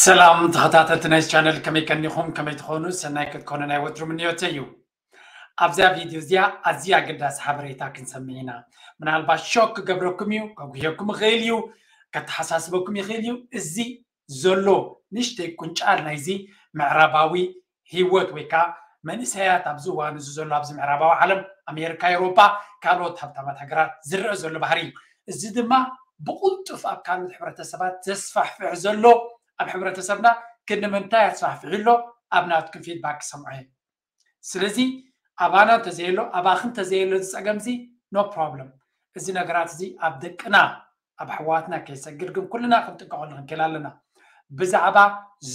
ሰላም ተኸታተልቲ ናይ ቻነል፣ ከመይ ቀኒኹም? ከመይ ትኾኑ? ሰናይ ክትኮኑ ናይ ወትሩ ምንዮተይ እዩ። ኣብዛ ቪድዮ እዚኣ ኣዝያ ኣገዳሲ ሓበሬታ ክንሰምዕ ኢና። ምናልባት ሾክ ክገብረኩም እዩ፣ ከጉህየኩም ይኽእል እዩ፣ ከተሓሳስበኩም ይኽእል እዩ። እዚ ዘሎ ንእሽተይ ቁንጫል ናይዚ ምዕራባዊ ህይወት ወይ ከዓ መንእሰያት ኣብዚ እዋን እዚ ዘሎ ኣብዚ ምዕራባዊ ዓለም ኣሜሪካ፣ ኤውሮጳ፣ ካልኦት ሃብታማት ሃገራት ዝረአ ዘሎ ባህሪ እዩ። እዚ ድማ ብቕልጡፍ ኣብ ካልኦት ሕብረተሰባት ዘስፋሕፍሕ ዘሎ፣ ኣብ ሕብረተሰብና ክንዲ ምንታይ ኣስፋሕፊሑ ኣሎ? ኣብ ናትኩም ፊድባክ ክሰምዖ እየ። ስለዚ ኣባና እንተዘየሎ ኣባኺ እንተዘየሎ እዚ ጸገም እዚ ኖ ፕሮብለም። እዚ ነገራት እዚ ኣብ ደቅና ኣብ ኣሕዋትና ከይሰግር ግን ኩልና ክንጥንቀቐሉ ክንክእል ኣለና። ብዛዕባ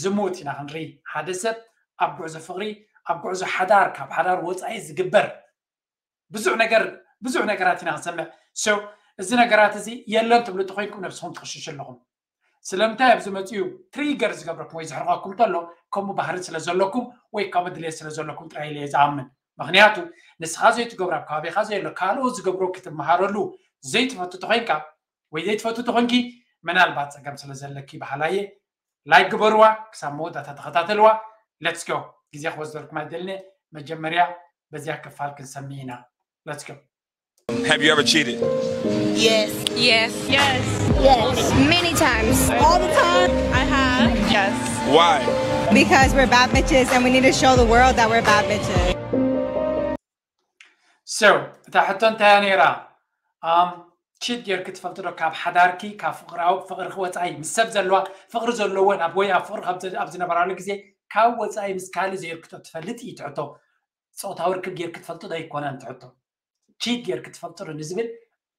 ዝሙት ኢና ክንርኢ። ሓደ ሰብ ኣብ ጉዕዞ ፍቕሪ ኣብ ጉዕዞ ሓዳር ካብ ሓዳር ወፃኢ ዝግበር ብዙሕ ነገር ብዙሕ ነገራት ኢና ክንሰምዕ። So እዚ ነገራት እዚ የለን ትብሉ ተኮይንኩም ነብስኹም ትኽሽሹ ኣለኹም። ስለምንታይ ኣብዚ መፅኡ ትሪገር ዝገብረኩም ወይ ዝሕርቐኩም እንተሎ ከምኡ ባህሪ ስለ ዘለኩም ወይ ከምኡ ድሌት ስለ ዘለኩም ጥራይ ኢለ እየ ዝኣምን። ምክንያቱ ንስኻ ዘይትገብሮ ኣብ ከባቢኻ ዘሎ ካልኦት ዝገብሮ ክትመሃረሉ ዘይትፈቱ ተኮይንካ ወይ ዘይትፈቱ ተኮንኪ ምናልባት ፀገም ስለ ዘለኪ በሃላይ እየ። ላይክ ግበርዋ፣ ክሳብ መወዳእታ ተኸታተልዋ። Let's go። ግዜ ክወስደልኩም ኣይደልን እየ። መጀመርያ በዚያ ክፋል ክንሰምዕ ኢና። Let's go። Have you ever cheated? Yes. Yes. Yes. Yes. Many times. All the time. I have. Yes. Why? Because we're bad bitches and we need to show the world that we're bad bitches. So እታ ሕቶ እንታይ እያ ነይራ? ቺት ጌርኪ ትፈልጢ ዶ? ካብ ሓዳርኪ ካብ ፍቅራዊ ፍቅርኪ ወፃኢ ምስ ሰብ ዘለዋ ፍቅሪ ዘለወን ኣብ ወይ ኣብ ፍቅሪ ኣብ ዝነበራሉ ግዜ ካብ ወፃኢ ምስ ካልእ ዘየርክቶ ትፈልጥ እዩ ትሕቶ። ፆታዊ ርክብ ጌርኪ ትፈልጢ ዶ ኣይኮነን ትሕቶ። ቺት ጌርኪ ትፈልጢ ዶ ንዝብል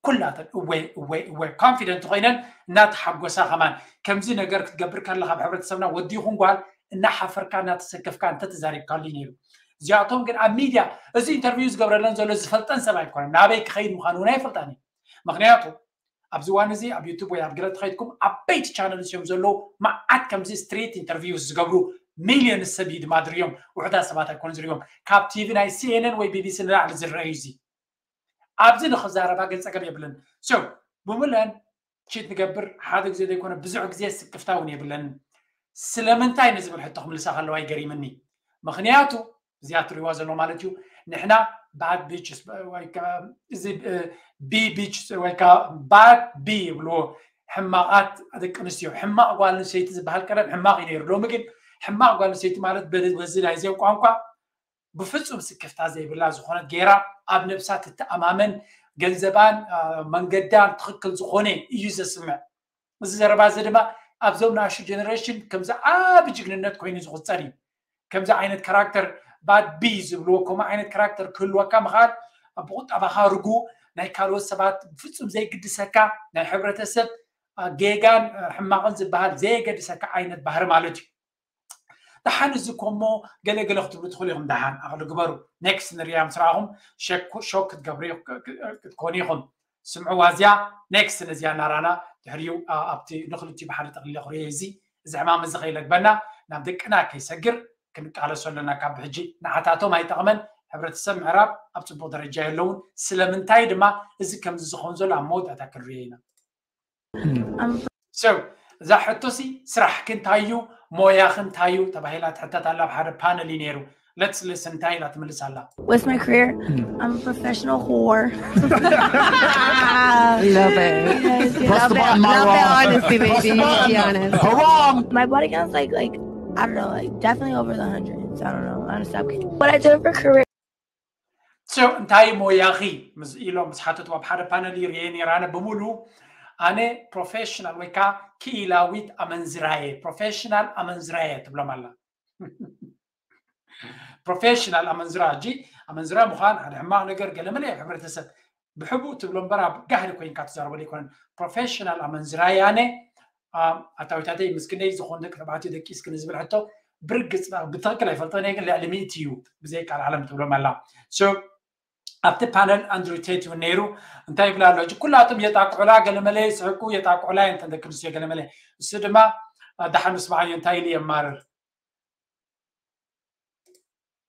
ኩላተን እወ እወ እወ ኮንፊደንት ኮይነን እናተሓጎሳ ከማን ከምዚ ነገር ክትገብር ከለካ ኣብ ሕብረተሰብና ወዲ ይኹን ጓል እናሓፈርካ እናተሰከፍካ እንተተዛሪብካሉ ነይሩ። እዚኣቶም ግን ኣብ ሚድያ እዚ ኢንተርቪው ዝገብረለን ዘሎ ዝፈልጠን ሰብ ኣይኮነን። ናበይ ክኸይድ ምዃኑ እውን ኣይፈልጣን እዩ። ምክንያቱ ኣብዚ ዋን እዚ ኣብ ዩቱብ ወይ ኣብ ገለ ተኸይድኩም ዓበይቲ ቻነልስ እዮም ዘለዉ። መዓት ከምዚ ስትሪት ኢንተርቪውስ ዝገብሩ ሚልዮን ሰብ እዩ ድማ ዝርእዮም። ውሑዳት ሰባት ኣይኮኑ ዝርእዮም። ካብ ቲቪ ናይ ሲኤንኤን ወይ ቢቢሲ ንላዕሊ ዝረአዩ እዚ ኣብዚ ንክዛረባ ግን ፀገም የብለን። So ብምለን ቺት ንገብር ሓደ ግዜ ዘይኮነ ብዙሕ ግዜ ስክፍታ እውን የብለንን። ስለምንታይ ንዝብል ሕቶ ክምልሳ ከለዋ ይገሪምኒ። ምክንያቱ እዚኣ ትሪዋ ዘሎ ማለት እዩ ንሕና ባድ ቢችስ እዚ ቢ ቢችስ ወይ ከዓ ባድ ቢ ይብልዎ ሕማቃት ደቂ ኣንስትዮ። ሕማቅ ጓል ኣንስተይቲ ዝበሃል ቀደም ሕማቅ እዩ ነይሩ። ሎሚ ግን ሕማቅ ጓል ኣንስተይቲ ማለት በዚ ናይዚኦም ቋንቋ ብፍፁም ስክፍታ ዘይብላ ዝኾነት ጌራ ኣብ ነብሳ ትተኣማመን ገንዘባን መንገዳን ትኽክል ዝኾነ እዩ ዘስምዕ። እዚ ዘረባ እዚ ድማ ኣብዞም ንኣሽቱ ጀነሬሽን ከምዚ ዓቢ ጅግንነት ኮይኑ ዝቑጸር እዩ። ከምዚ ዓይነት ካራክተር ባድ ቢ ዝብልዎ ከምኡ ዓይነት ካራክተር ክህልወካ ምኽኣል ኣብ ብቁጠባኻ ርጉእ ናይ ካልኦት ሰባት ብፍጹም ዘይግድሰካ ናይ ሕብረተሰብ ጌጋን ሕማቕን ዝበሃል ዘየገድሰካ ዓይነት ባህሪ ማለት እዩ። ደሓን እዚ ኮሞ ገለገለ ክትብሉ ትኽእሉ ኢኹም። ደሓን ኣቕሊ ግበሩ። ኔክስት ንሪያ ምስ ረኣኹም ሸክ- ሾክ ክትገብሩ ኢኹ- ክትኮኑ ኢኹም። ስምዕዋ እዚኣ ኔክስት ነዚኣ እናራና ድሕሪኡ ኣ- ኣብቲ ንክልቲኡ ብሓደ ጠቕሊለ ክርእዮ እዚ እዚ ሕማም እዚ ከይለግበና ናብ ደቅና ከይሰግር ክንቃለሶ ኣለና። ካብ ሕጂ ንዓታቶም ኣይጠቕመን። ሕብረተሰብ ምዕራብ ኣብ ፅቡቅ ደረጃ የለውን። ስለምንታይ ድማ እዚ ከምዚ ዝኸውን ዘሎ ኣብ መወዳእታ ክንርእዮ ኢና። So እዛ ሕቶሲ ስራሕኪ እንታይ እዩ ሞያኺ እንታይ እዩ ተባሂላ ትሕተት ኣላ ኣብ ሓደ ፓነል እዩ ነይሩ። Let's listen እንታይ ኢላ ትምልስ ኣላ? What's my career? I'm a professional whore. Love it. Yes, yes. Press the button, my Love that Ross. honesty, Press the baby. Be button. Honest. Haram. My body count's like like I don't know, like definitely over the hundreds. I don't know. Honestly, I'm kidding. What I do for career? So እንታይ ሞያኺ ምስ ኢሎም ምስ ሓተቱ ኣብ ሓደ ፓነል ይርየ ነይረ። ኣነ ብምሉ ኣነ ፕሮፌሽናል ወይ ከዓ ክኢላዊት ኣመንዝራየ ፕሮፌሽናል ኣመንዝራየ ትብሎም ኣላ። ፕሮፌሽናል ኣመንዝራ ሕጂ ኣመንዝራ ምዃን ሓደ ሕማቕ ነገር ገለመለ ሕብረተሰብ ብሕቡእ ትብሎ እምበር ኣብ ጋህዲ ኮይንካ ትዛረበሉ ኣይኮነን። ፕሮፌሽናል ኣመንዝራየ ኣነ ኣታዊታተይ ምስ ክንደይ ዝኾኑ ደቂ ተባዕትዮ ደቂስኪ ንዝብል ሕቶ ብርግፅ ብትኽክል ኣይፈልጦን እየ ግን ልዕሊ ሚእቲ እዩ ብዘይ ቃል ዓለም ትብሎም ኣላ። So ኣብቲ ፓነል ኣንድሩ ቴት እውን ነይሩ። እንታይ ይብላ ኣሎ ሕጂ ኩላቶም የጣቅዑላ ገለመለ ይስሕቁ የጣቅዑላ እየን እተን ደቂ ኣንስትዮ ገለመለ። እሱ ድማ ደሓን ስምዓዮ እንታይ ኢሉ የማርር።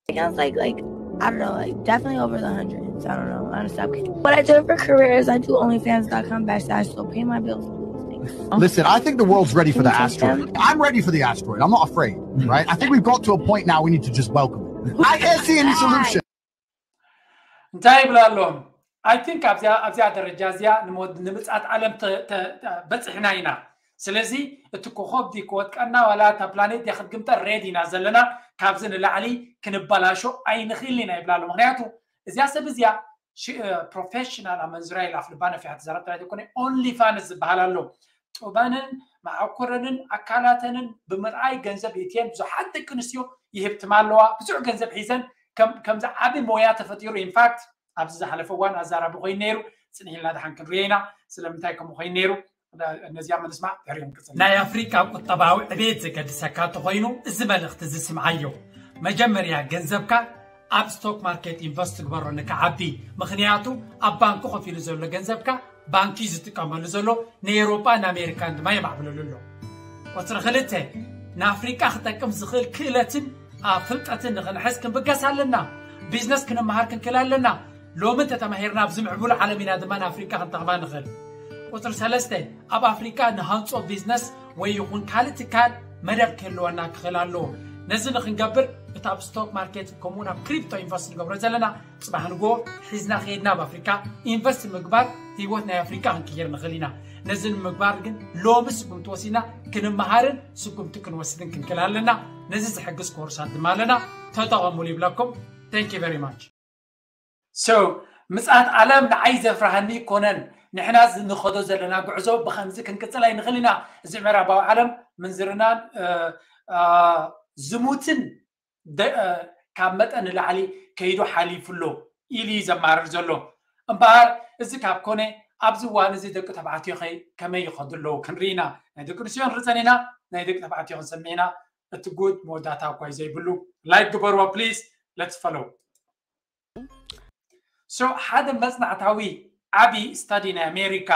I was like like I don't know, like definitely over the hundreds. I don't know. Honestly, I'm kidding. What I do for career is I do OnlyFans dot com backslash so pay my bills, please. Thank you. Listen, I think the world's ready for the asteroid. I'm ready for the asteroid. I'm not afraid, right? I think we've got to a point now we need to just welcome it. I can't see any solution. እንታይ ይብላ ኣለዎም? I think ኣብዚኣ ኣብዚኣ ደረጃ እዚኣ ንምጻት ዓለም በፅሕና ኢና። ስለዚ እቲ ኮኸብ ዲ ክወድቀና ዋላ እታ ፕላኔት ዲያ ክትግምጠል ሬድ ኢና ዘለና። ካብዚ ንላዕሊ ክንበላሾ ኣይንኽእል ኢና ይብላ ኣሎ። ምክንያቱ እዚኣ ሰብ እዚኣ ፕሮፌሽናል ኣመንዝራ ኢላ ኣፍልባ ነፊሓ ተዛረብ ጥራይ ዘይኮነ ኦንሊ ፋንስ ዝበሃል ኣሎ። ጡበንን መዓኮረንን ኣካላተንን ብምርኣይ ገንዘብ የትየን ብዙሓት ደቂ ኣንስትዮ ይህብትማ ኣለዋ። ብዙሕ ገንዘብ ሒዘን ከምዚ ዓቢ ሞያ ተፈጢሩ ኢንፋክት ኣብዚ ዝሓለፈ እዋን ኣዛራቢ ኮይኑ ነይሩ። ፅንሕ ኢልና ደሓን ክንሪኦ ኢና ስለምንታይ ከምኡ ኮይኑ ነይሩ። ነዚኣ ምንስማዕ ድሕሪኡ ንቅፅል። ናይ ኣፍሪቃ ቁጠባዊ ዕቤት ዘገድሰካ እንተኮይኑ እዚ መልእኽቲ እዚ ስምዓዮ። መጀመርያ ገንዘብካ ኣብ ስቶክ ማርኬት ኢንቨስት ግበሮ ንክዓቢ። ምክንያቱ ኣብ ባንኪ ኮፍ ኢሉ ዘሎ ገንዘብካ ባንኪ እዩ ዝጥቀመሉ ዘሎ፣ ንኤውሮጳን ንኣሜሪካን ድማ የማዕብለሉ ኣሎ። ቁፅሪ ክልተ ንኣፍሪቃ ክጠቅም ዝኽእል ክእለትን ኣብ ፍልጠትን ንክንሕዝ ክንብገስ ኣለና። ቢዝነስ ክንመሃር ክንክእል ኣለና። ሎሚ እንተተማሂርና ኣብዚ ምዕቡል ዓለም ኢና ድማ ንኣፍሪቃ ክንጠቕማ ንኽእል። ቁፅሪ ሰለስተ ኣብ ኣፍሪቃ ንሃንፆ ቢዝነስ ወይ ይኹን ካልእ ትካል መደብ ክህልወና ክኽእል ኣለዎ። ነዚ ንክንገብር እቲ ኣብ ስቶክ ማርኬት ከምኡውን ኣብ ክሪፕቶ ኢንቨስት ንገብሮ ዘለና ፅባሕ ንጎ ሒዝና ከይድና ኣብ ኣፍሪካ ኢንቨስት ምግባር ህይወት ናይ ኣፍሪካ ክንቅይር ንኽእል ኢና። ነዚ ንምግባር ግን ሎሚ ስጉምቲ ወሲድና ክንመሃርን ስጉምቲ ክንወስድን ክንክእል ኣለና። ነዚ ዝሕግዝ ኮርሳት ድማ ኣለና፣ ተጠቐሙሉ ይብለኩም። Thank you very much። So ምፅኣት ዓለም ንዓይ ዘፍርሃኒ ይኮነን። ንሕና ንኸዶ ዘለና ጉዕዞ ብከምዚ ክንቅፅል ኣይንኽእል ኢና። እዚ ምዕራባዊ ዓለም ምንዝርናን ዝሙትን ካብ መጠን ንላዕሊ ከይዱ ሓሊፉ ኣሎ ኢሉ እዩ ዘማርር ዘሎ። እምበኣር እዚ ካብ ኮነ ኣብዚ እዋን እዚ ደቂ ተባዕትዮ ከ ከመይ ይኸዱ ኣለዉ ክንርኢ ኢና። ናይ ደቂ ኣንስትዮ ንርኢ ጸኒና፣ ናይ ደቂ ተባዕትዮ ክንሰምዕ ኢና። እቲ ጉድ መወዳእታ እኳ እዩ ዘይብሉ። ላይክ ግበርዎ please. Let's follow. So ሓደ መጽናዕታዊ ዓቢ ስታዲ ናይ ኣሜሪካ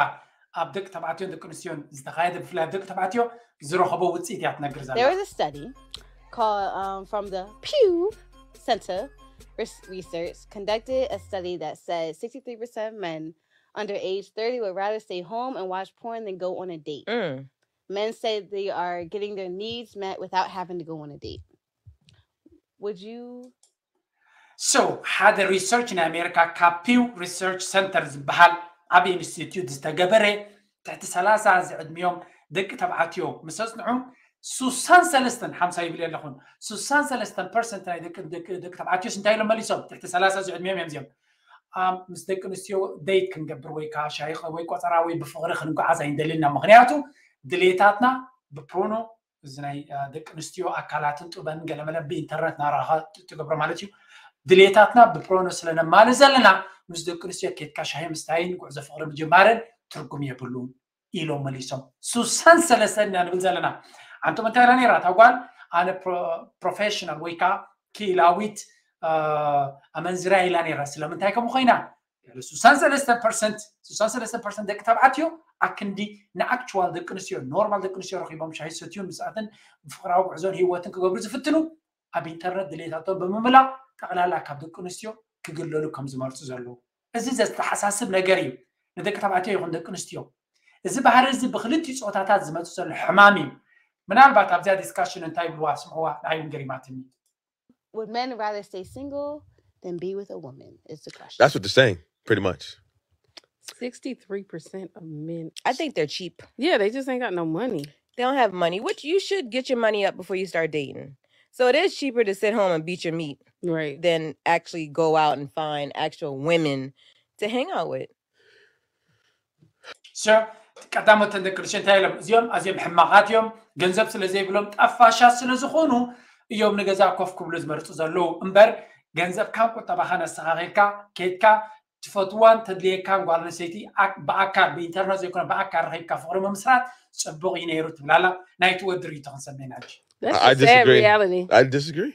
ኣብ ደቂ ተባዕትዮን ደቂ ኣንስትዮን ዝተኻየደ ብፍላይ ኣብ ደቂ ተባዕትዮ ዝረኸቦ ውፅኢት እያ ትነግር ዘላ። There was a study called um, from the Pew Center res- Research conducted a study that said sixty-three percent of men under age thirty would rather stay home and watch porn than go on a date. Mm. Men say they are getting their needs met without having to go on a date. Would you? So ሓደ ሪሰርች ናይ ኣሜሪካ ካብ ፒው ሪሰርች ሰንተር ዝበሃል ዓብ ኢንስቲትዩት ዝተገበረ ትሕቲ ሰላሳ ዝዕድሚኦም ደቂ ተባዕትዮ ምስ ኣፅንዑ ሱሳን ሰለስተን ሓምሳ ይብል ኣለኹን ሱሳን ሰለስተን ፐርሰንት ናይ ደቂ ተባዕትዮስ እንታይ ኢሎም መሊሶም? ትሕቲ ሰላሳ ዝዕድሚኦም እዮም እዚኦም። ምስ ደቂ ኣንስትዮ ደይት ክንገብር ወይ ከዓ ሻሂ ወይ ቆፀራ ወይ ብፍቅሪ ክንጓዓዝ ኣይንደልን ኢና። ምክንያቱ ድሌታትና ብፕሮኖ እዚ ናይ ደቂ ኣንስትዮ ኣካላትን ጡበንን ገለመለን ብኢንተርነት ናራኻ ትገብሮ ማለት እዩ። ድሌታትና ብፕሮኖ ስለነማልእ ዘለና ምስ ደቂ ኣንስትዮ ኬድካ ሻሂ ምስታይን ጉዕዞ ፍቅሪ ምጅማርን ትርጉም የብሉን ኢሎም መሊሶም። ሱሳን ሰለስተን ኢና ንብል ዘለና። ኣንቶም እንታይ ኢላ ነይራ እታ ጓል? ኣነ ፕሮፌሽናል ወይ ከዓ ክኢላዊት ኣመንዝራ ኢላ ነይራ። ስለምንታይ ከምኡ ኮይና? ሱሳን ሰለስተን ፐርሰንት ሱሳን ሰለስተን ፐርሰንት ደቂ ተባዕትዮ ኣክንዲ ንኣክቹዋል ደቂ ኣንስትዮ ኖርማል ደቂ ኣንስትዮ ረኪቦም ሻሂ ሰትዩን ምስኣትን ብፍቅራዊ ጉዕዞን ህይወትን ክገብሩ ዝፍትኑ ኣብ ኢንተርነት ድሌታቶም ብምምላእ ጠቅላላ ካብ ደቂ ኣንስትዮ ክግለሉ ከም ዝመርፁ ዘለዉ። እዚ ዘተሓሳስብ ነገር እዩ ንደቂ ተባዕትዮ ይኹን ደቂ ኣንስትዮ። እዚ ባህሪ እዚ ብክልቲኡ ፆታታት ዝመፁ ዘሎ ሕማም እዩ። ምናልባት ኣብዚኣ ዲስካሽን እንታይ ይብልዋ ስምዕዋ ንዓይ እውን ገሪማትኒ። Would men rather stay single than be with a woman? Is the question. That's what they're saying, pretty much. Sixty-three percent of men. I think they're cheap. Yeah, they just ain't got no money. They don't have money, which you should get your money up before you start dating. So it is cheaper to sit home and beat your meat Right. than actually go out and find actual women to hang out with. So ቀዳሞተን ደቂ ኣንስትዮ እንታይ ኢሎም? እዚኦም ኣዝዮም ሕማቓት እዮም፣ ገንዘብ ስለ ዘይብሎም ጠፋሻት ስለ ዝኾኑ እዮም ንገዛ ኮፍ ክብሉ ዝመርፁ ዘለዉ። እምበር ገንዘብካን ቁጠባኻን ኣስተኻኺልካ ኬድካ ትፈትዋን ተድልየካን ጓል ኣንስተይቲ ብኣካል ብኢንተርነት ዘይኮነ ብኣካል ረኺብካ ፍቅሪ ምምስራት ፅቡቅ እዩ ነይሩ ትብላላ። ናይቲ ወዲ ርእይቶ ክንሰምዕ ኢና ሕጂ። That's I the sad disagree. reality. I disagree.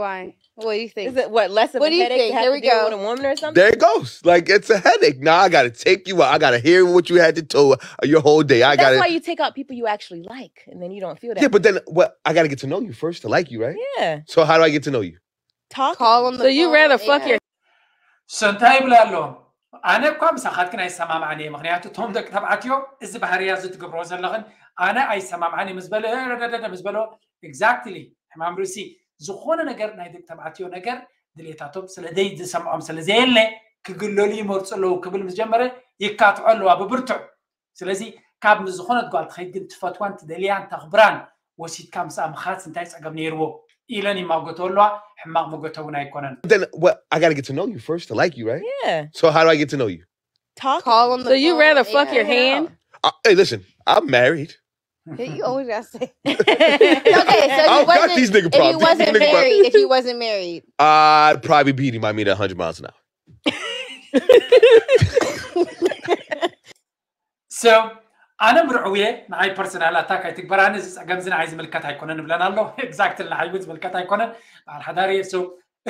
Why? What do you think? Is it what less of What a do you headache think? to have Here to we deal go. with a woman or something? There it goes. Like it's a headache. Now I gotta take you out. I gotta hear what you had to tell uh, your whole day. I That's gotta. Why you take out people you actually like, and then you don't feel that. Yeah, but then what? I gotta get to know you first to like you, right? Yeah. So how do I get to know you? Talk. Call on the So you phone, rather fuck yeah. your So እንታይ ይብላ ኣሎ? ኣነ እኳ ምሳኻትክን ኣይሰማማዕን እየ። ምክንያቱ እቶም ደቂ ተባዕትዮ እዚ ባህርያ እዚ ትገብርዎ ዘለኽን ኣነ ኣይሰማማዕን እየ ምስ በለ፣ ረደደደ ምስ በሎ፣ exactly፣ ሕማም ርእሲ፣ ዝኾነ ነገር ናይ ደቂ ተባዕትዮ ነገር ድሌታቶም ስለ ዘይዝሰምዖም ስለ ዘየለ ክግለሉ ይመርፁ ኣለዉ ክብል ምስ ጀመረ ይካትዖ ኣለዋ ብብርቱዕ። ስለዚ ካብ ምስ ዝኾነት ጓል ትኸይድ ግን ትፈትዋን ትደልያን ተኽብራን ወሲድካ ምስኣ ምኻድስ እንታይ ፀገም ነይርዎ ኢለን ይማጎተው ኣለዋ። ሕማቕ መጎተ እውን ኣይኮነን። Then what? I gotta get to know you first to like you, right? Yeah. So how do I get to know you? Talk. Call on the So you phone, rather yeah. fuck your hand? Uh, hey, listen, I'm married. You always gotta say. Okay, so I if he don't got wasn't, these nigga if he problems. These wasn't nigga problems. Married, if he wasn't married, I'd probably beat him. I mean, at one hundred miles an hour. So ኣነ ምርዕው እየ። ንዓይ personal attack ኣይትግበራኒ። እዚ ፀገም እዚ ንዓይ ዝምልከት ኣይኮነን እብለን ኣሎ። Exactly ንዓይ እውን ዝምልከት ኣይኮነን። በዓል ሓዳር እየ። So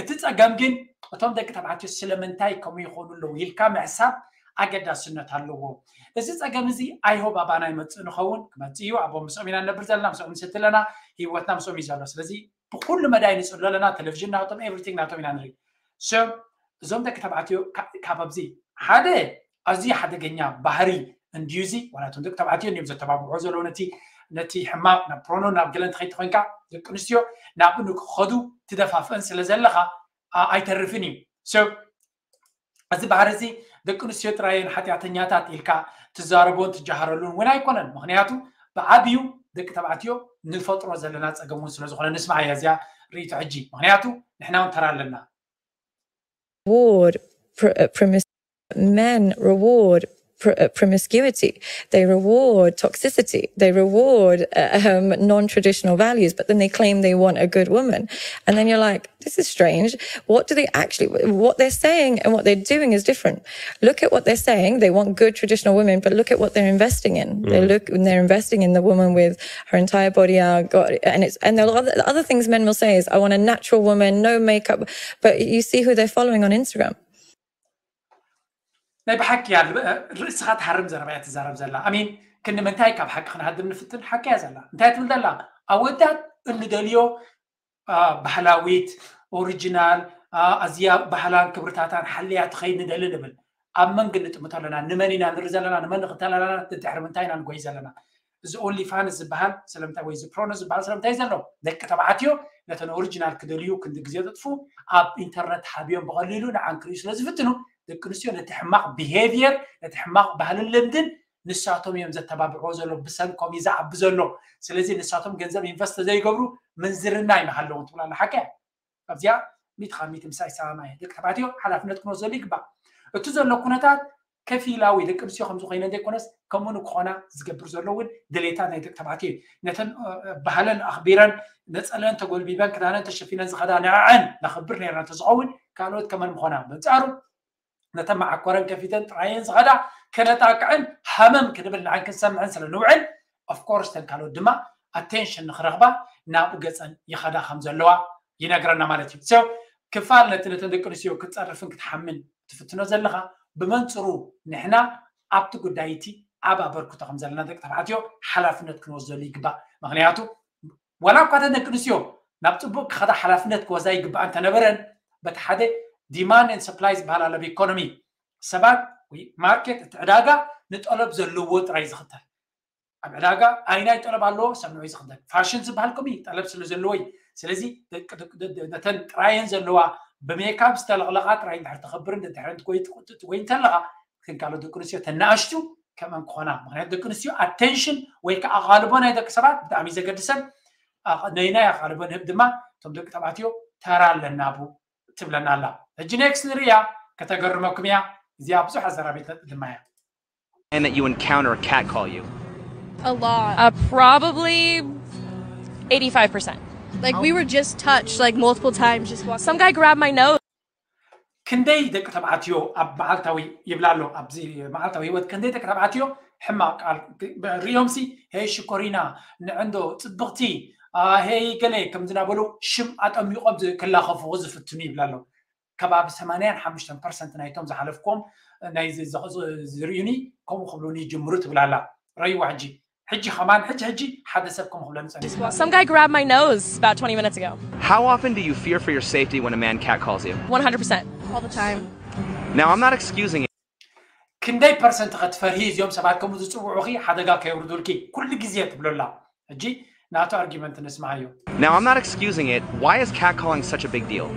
እቲ ፀገም ግን እቶም ደቂ ተባዕትዮ ስለምንታይ ከምኡ ይኾኑ ኣለዉ ኢልካ ምሕሳብ ኣገዳስነት ኣለዎ። እዚ ፀገም እዚ I hope ኣባና ይመፅእ ንኸውን። ክመፅእ እዩ። ኣቦ ምስኦም ኢና ንነብር ዘለና፣ ምስኦም ንሰቲ ኣለና፣ ህይወትና ምስኦም እዩ ዘሎ። ስለዚ ብኩሉ መዳይ ንፅሎ ኣለና። ቴሌቪዥን ናቶም፣ everything ናቶም ኢና ንርኢ። So እዞም ደቂ ተባዕትዮ ካብ ኣብዚ ሓደ ኣዝዩ ሓደገኛ ባህሪ እንድዩ እዚ። ዋላ እቶም ደቂ ተባዕትዮ እንድዮም ዘተባብዕዎ ዘለዉ ነቲ ነቲ ሕማቕ ናብ ፕሮኖ ናብ ገለ እንተኸይድ ኮይንካ ደቂ ኣንስትዮ ናብ ንክኸዱ ትደፋፍአን ስለ ዘለኻ ኣይተርፍን እዩ። So እዚ ባህሪ እዚ ደቂ ኣንስትዮ ጥራየን ሓጢኣተኛታት ኢልካ ትዛረቦን ትጃሃረሉን እውን ኣይኮነን። ምክንያቱ ብዓብዩ ደቂ ተባዕትዮ ንፈጥሮ ዘለና ፀገም እውን ስለዝኾነ ንስማዕ እያ እዚኣ ርእይቶ ሕጂ። ምክንያቱ ንሕና እውን ተራ ኣለና። Reward pr- uh, promis- men reward pr- uh, promiscuity. They reward toxicity. They reward uh, um, non-traditional values, but then they claim they want a good woman. And then you're like, this is strange. What do they actually? What they're saying and what they're doing is different. Look at what they're saying. They want good traditional women, but look at what they're investing in. They look and they're investing in the woman with her entire body out, got, and it's and the other, the other things men will say is, I want a natural woman, no makeup. But you see who they're following on Instagram. ናይ ብሓቂ እያ ርእስኻ ትሃርም ዘረባ እያ ትዛረብ ዘላ። I mean ክንዲ ምንታይ ካብ ሓቂ ክንሃድም ንፍትን ሓቂ እያ ዘላ። እንታይ ትብል ዘላ? ኣወዳት እንደልዮ ባህላዊት ኦሪጂናል ኣዝያ ባህላን ክብርታታን ሓልያ ትኸይድ ንደሊ ንብል። ኣብ መን ግን ንጥምቶ ኣለና? ንመን ኢና ንርኢ ዘለና? ንመን ንኽተል ኣለና? ድሕሪ ምንታይ ኢና ንጎይ ዘለና? እዚ ኦንሊ ፋንስ ዝበሃል ስለምንታይ ወይ እዚ ፕሮኖ ዝበሃል ስለምንታይ ዘሎ? ደቂ ተባዕትዮ ነተን ኦሪጂናል ክደልዩ ክንዲ ግዜ ዘጥፉ ኣብ ኢንተርነት ሓብዮም ብቐሊሉ ንዓን ክርእዩ ስለ ዝፍትኑ ደቂ ኣንስትዮ ነቲ ሕማቕ ቢሄቪየር ነቲ ሕማቕ ባህልን ልምድን ንሳቶም እዮም ዘተባብዕዎ ዘሎ ብሰንኮም እዩ ዝዓቢ ዘሎ። ስለዚ ንሳቶም ገንዘብ ኢንቨስት ዘይገብሩ ምንዝርና ይመሃለዎም ትብላ ሓቂ እያ። ኣብዚኣ ሚእቲ ካብ ሚእቲ ምሳይ ይሰማማዕ እየ። ደቂ ተባዕትዮ ሓላፍነት ክንወስደሉ ይግባእ። እቲ ዘሎ ኩነታት ከፊላዊ ደቂ ኣንስትዮ ከምዚ ኮይነን ዘይኮነስ ከምኡ ንክኾና ዝገብር ዘሎ እውን ድሌታት ናይ ደቂ ተባዕትዮ እዩ። ነተን ባህለን ኣኽቢረን ነፀለን ተጎልቢበን ክዳነን ተሸፊነን ዝኸዳ ንዐዐን ነኽብር ነርና እንተዝኸውን ካልኦት ከመን ምኾና። በንፃሩ ነተን መዓኮረን ከፊተን ጥራየን ዝኸዳ ከነጣቅዕን ሃመም ክንብል ንዓን ክንሰምዕን ስለ ንውዕል ኦፍኮርስ ተን ካልኦት ድማ ኣቴንሽን ንክረኽባ ናብኡ ገፀን ይኸዳ ከም ዘለዋ ይነግረና ማለት እዩ። So ክፋል ነቲ ነተን ደቂ ኣንስትዮ ክትፀርፍን ክትሓምን ትፍትኖ ዘለኻ ብመንፅሩ ንሕና ኣብቲ ጉዳይ እቲ ዓብ ኣበርክቶ ከም ዘለና ደቂ ተባዕትዮ ሓላፍነት ክንወስደሉ ይግባእ። ምክንያቱ ዋላ እኳ እተን ደቂ ኣንስትዮ ናብ ፅቡቅ ክኸዳ ሓላፍነት ክወስዳ ይግባእ እንተነበረን በቲ ሓደ demand and supply ዝበሃል ኣሎ ብኢኮኖሚ ሰባት ወይ ማርኬት እቲ ዕዳጋ ንጠለብ ዘለዎ ጥራይ ዝኽተል ኣብ ዕዳጋ ኣይናይ ጠለብ ኣለዎ ሰብ ንዑ ዝኽተል ፋሽን ዝበሃል ከምኡ እዩ ጠለብ ስለ ዘለዎ እዩ። ስለዚ ነተን ጥራየን ዘለዋ ብሜካፕ ዝተለቕለቓ ጥራይ እንድሕር ትኸብርን ድሕር ትጎይ ትቁጥጥ ወይ እንተለኻ ግን ካልኦት ደቂ ኣንስትዮ ተናኣሽቱ ከምአን ክኾና ምክንያቱ ደቂ ኣንስትዮ ኣቴንሽን ወይ ከዓ ኣቓልቦ ናይ ደቂ ሰባት ብጣዕሚ ዘገድሰን ነይናይ ኣቓልቦ ንህብ ድማ እቶም ደቂ ተባዕትዮ ተራ ኣለና ቡ ትብለና ኣላ። ሕጂ ኔክስት ንርእያ ከተገርመኩም እያ። እዚኣ ብዙሕ ኣዘራቢት ነጥብ ድማ እያ። And that you encounter catcall you? A lot. Uh, probably eighty-five percent. Like we were just touched like multiple times just walking. Some guy grabbed my nose. ክንደይ ደቂ ተባዕትዮ ኣብ መዓልታዊ ይብላ ኣሎ ኣብዚ መዓልታዊ ህይወት ክንደይ ደቂ ተባዕትዮ ሕማቕ ቃል ሪኦምሲ ሄይ ሽኮሪና ንዕንዶ ፅብቕቲ ሄይ ገለ ከምዚ ናበሉ ሽም ኣጠሚቖም ክላኸፍዎ ዝፍትኑ ይብላ ኣሎ። ከባቢ ሰማንያን ሓሙሽተን ፐርሰንት ናይቶም ዝሓለፍኩም ናይ ዝርእዩኒ ከምኡ ክብሉኒ ይጅምሩ ትብል ኣላ። ረይዋ ሕጂ ሕጂ ከማን ሕጂ ሕጂ ሓደ ሰብ ከምኡ ክብለኒ ጸኒሑ። Some guy grabbed my nose about twenty minutes ago. How often do you fear for your safety when a man catcalls you? One hundred percent. All the time. Now, I'm not excusing it. ክንደይ ፐርሰንት ከትፈርሂ እዚኦም ሰባት ከምኡ ዝፅውዑኺ ሓደጋ ከየውርዱልኪ ኩሉ ግዜ ትብሎላ። ሕጂ ናቱ ኣርጊመንት ንስማዓዮ። Now, I'm not excusing it. Why is catcalling such a big deal?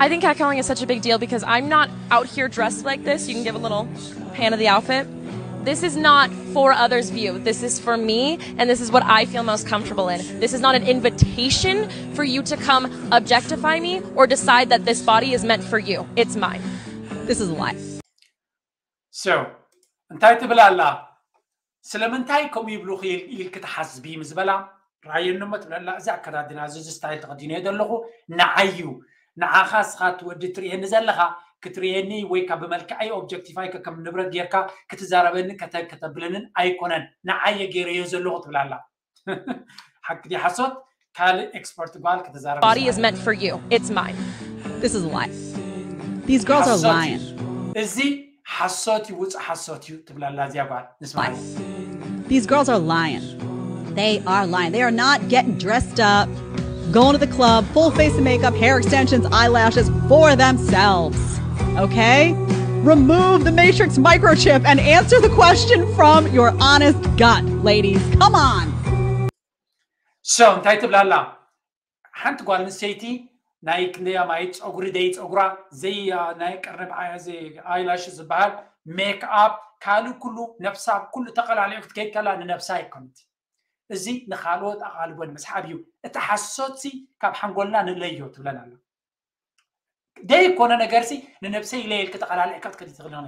I think catcalling is such a big deal because I'm not out here dressed like this. You can give a little pan of the outfit. This is not for others' view. This is for me, and this is what I feel most comfortable in. This is not an invitation for you to come objectify me or decide that this body is meant for you. It's mine. This is a lie. So እንታይ ትብል ኣላ? ስለምንታይ ከምኡ ይብሉኺ ኢልኪ ትሓስቢ ምስ በላ፣ ራየኒ እሞ ትብለላ፣ እዚ ኣከዳድና እዚ፣ እዚ ስታይል ተኸዲነዮ ዘለኹ ንዓይ እዩ። ንዓኻ እስኻ እቲ ወዲ ትርእየኒ ዘለኻ ክትርእየኒ ወይ ካብ ብመልክዐይ ኦብጀክቲፋይ ከም ንብረት ጌርካ ክትዛረበኒ ከተ- ከተብለንን ኣይኮነን፣ ንዓይ እየ ገይረዮ ዘለኹ ትብላላ። ሓቂ ድዩ ሓሶት? ካልእ ኤክስፐርት ጓል ከተዛረብ Body is meant for you. It's mine. This is a lie. These girls are ሓሶት እዩ። lying. እዚ ሓሶት እዩ፣ ውፅእ ሓሶት እዩ ትብላላ እዚኣ ጓል። ንስማዕ። These girls are lying. They are lying. They are not getting dressed up, going to the club, full face of makeup, hair extensions, eyelashes for themselves. Okay? Remove the Matrix microchip and answer the question from your honest gut, ladies. Come on. So እንታይ ትብላላ? ሓንቲ ጓል ኣንስተይቲ ናይ ክንደያ ማይ ፀጉሪ ደይ ፀጉራ ዘይ ናይ ቀርኒ ብዓያ ዘይ ኣይላሽ ዝበሃል ሜክ ኣፕ ካልእ ኩሉ ነብሳ ኩሉ ተቐላሊዑ ክትከይድ ከላ ንነብሳ ኣይኮነት። እዚ ንኻልኦት ኣቓልቦ ንምስሓብ እዩ። እቲ ሓሶትሲ ካብ ሓንጎልና ንለዮ ትብለን ኣሎ። ደይኮነ ነገርሲ ንነብሰይ ኢለ ኢልክ ተቐላሊዕካ ክትከዲ ትኽእል ይኾነ።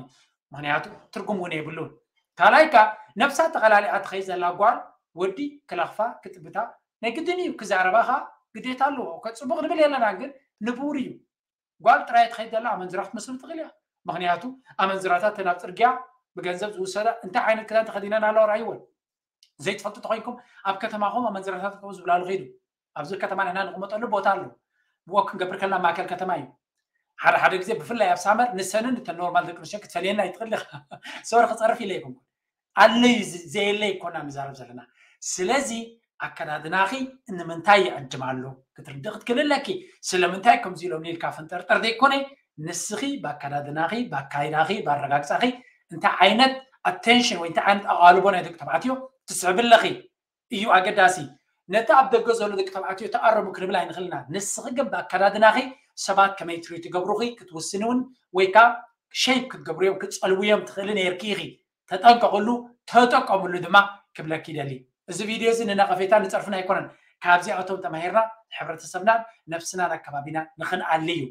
ምኽንያቱ ትርጉም እውን የብሉን። ካልኣይ ከኣ ነብሳ ተቐላሊዓ ትኸይድ ዘላ ጓል ወዲ ክለኽፋ ክጥብታ ናይ ግድን እዩ። ክዛረባ ከኣ ግዴታ ኣለዎ። ከ- ጽቡቕ ንብል የለና ግን ንቡር እዩ። ጓል ጥራይ ትኸይድ ዘላ ኣመንዝራ ክትመስል ትኽእል እያ። ምኽንያቱ ኣመንዝራታት ናብ ጽርግያ ብገንዘብ ዝውሰዳ እንታይ ዓይነት ክዳን ተኸዲነን ኣለዋ ራይወን ዘይትፈልጡ ተኾይንኩም ኣብ ከተማኹም ኣመንዝራታት ከምኡ ዝብላሉ ኸይዱ። ኣብዚ ከተማ ንሕና ንቕመጠሉ ቦታ ኣሎ። ብወክ ክንገብር ከለና ማእከል ከተማ እዩ። ሓደ ሓደ ግዜ ብፍላይ ኣብ ሳመር ንሰንን እተን ኖርማል ደቂ ኣንስትዮ ክትፈልየና ኣይትኽእል ኢኻ። ሶሪ ክፀርፍ ኢለ ኣይኮንኩን ኣለዩ ዘየለ ይኮና ንዛረብ ዘለና። ስለዚ ኣከዳድናኺ ንምንታይ ይዕድም ኣሎ ክትርድእ ክትክእል ኣለኪ። ስለምንታይ ከምዚ ኢሎም ኢልካ ፍንጠርጠር ዘይኮነ ንስኺ ብኣከዳድናኺ ብኣካይዳኺ ብኣረጋግፃኺ እንታይ ዓይነት ኣቴንሽን ወይ እንታይ ዓይነት ኣቓልቦ ናይ ደቂ ተባዕትዮ ትስዕብ ኣለኺ እዩ ኣገዳሲ። ነቲ ኣብ ደገ ዘሎ ደቂ ተባዕትዮ ተኣረሙ ክንብል ኣይንኽእልና። ንስኺ ግን ብኣከዳድናኺ ሰባት ከመይ ትሪት ይገብሩኺ ክትውስኒ እውን ወይ ከዓ ሸይፕ ክትገብርዮም ክትፀልውዮም ትኽእሊ ነይርኪ ኢኺ። ተጠንቀቕሉ፣ ተጠቀምሉ ድማ ክብለኪ ይደሊ። እዚ ቪድዮ እዚ ንነቐፌታ ንፀርፍን ኣይኮነን። ካብዚኣቶም ተማሂርና ሕብረተሰብናን ነብስናን ኣከባቢና ንኽንኣሊ እዩ።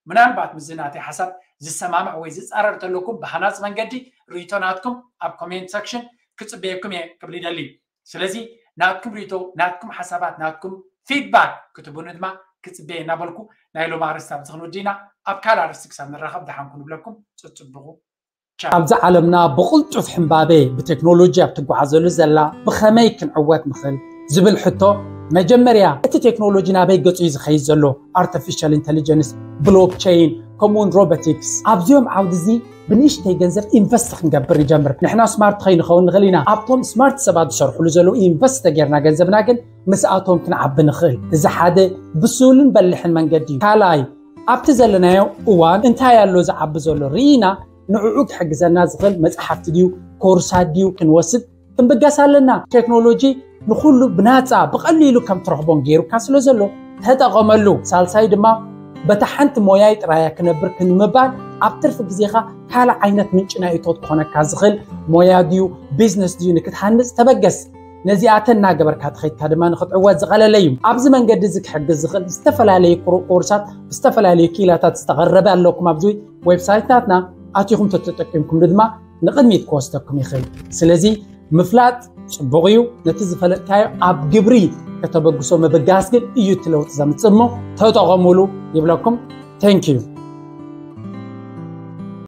ምናልባት ምስዚ ናተይ ሓሳብ ዝሰማማዕ ወይ ዝፃረር ተለኩም ብሃናፂ መንገዲ ርእይቶ ናትኩም ኣብ ኮሜንት ሰክሽን ክፅበየኩም እየ ክብል ይደሊ። ስለዚ ናትኩም ርእይቶ፣ ናትኩም ሓሳባት፣ ናትኩም ፊድባክ ክትቡኒ ድማ ክፅበየ እናበልኩ ናይ ሎም ኣርስቲ ኣብዚ ክንውዲ ኢና። ኣብ ካልእ ኣርስቲ ክሳብ ንራኸብ ደሓንኩ ንብለኩም። ፅፅብቑ ኣብዚ ዓለምና ብቕልጡፍ ሕምባበ ብቴክኖሎጂ ኣብ ትጓዓዘሉ ዘላ ብኸመይ ክንዕወት ንኽእል ዝብል ሕቶ መጀመርያ እቲ ቴክኖሎጂ ናበይ ገጹ እዩ ዝኸይድ ዘሎ? ኣርቲፊሻል ኢንተሊጀንስ፣ ብሎክቸይን ከምኡውን ሮቦቲክስ ኣብዚኦም ዓውዲ እዚ ብንእሽተይ ገንዘብ ኢንቨስት ክንገብር ንጀምር። ንሕና ስማርት ከይንኸውን ንኽእል ኢና። ኣብቶም ስማርት ሰባት ዝሰርሕሉ ዘለዉ ኢንቨስት ተጌርና ገንዘብና ግን ምስኣቶም ክንዓቢ ንኽእል። እዚ ሓደ ብሱልን በልሕን መንገዲ እዩ። ካልኣይ ኣብቲ ዘለናዮ እዋን እንታይ ኣሎ ዝዓቢ ዘሎ ርኢና ንዕኡ ክሕግዘና ዝኽእል መጽሓፍቲ ድዩ ኮርሳት ድዩ ክንወስድ ክንብገስ ኣለና። ቴክኖሎጂ ንኹሉ ብናጻ ብቐሊሉ ከም ትረኽቦን ገይሩካ ስለ ዘሎ ተጠቐመሉ። ሳልሳይ ድማ በታ ሓንቲ ሞያይ ጥራያ ክነብር ክንምባል ኣብ ትርፊ ግዜኻ ካልእ ዓይነት ምንጪ ናይ እቶት ክኾነካ ዝኽእል ሞያ ድዩ ቢዝነስ ድዩ ንክትሃንጽ ተበገስ። ነዚኣተን እናገበርካ ተኸይድካ ድማ ንክትዕወት ዝቐለለ እዩ። ኣብዚ መንገዲ እዚ ክሕግዝ ዝኽእል ዝተፈላለዩ ኮርሳት ብዝተፈላለዩ ክኢላታት ዝተቐረበ ኣለኩም ኣብዚ ዌብሳይት ናትና ኣቲኹም ተተጠቂምኩምሉ ድማ ንቕድሚት ክወስደኩም ይኽእል። ስለዚ ምፍላጥ ጽቡቕ እዩ። ነቲ ዝፈለጥካዮ ኣብ ግብሪ ከተበግሶ ምብጋስ ግን እዩ እቲ ለውጢ ዘምጽእ እሞ ተጠቐሙሉ ይብለኩም። Thank you።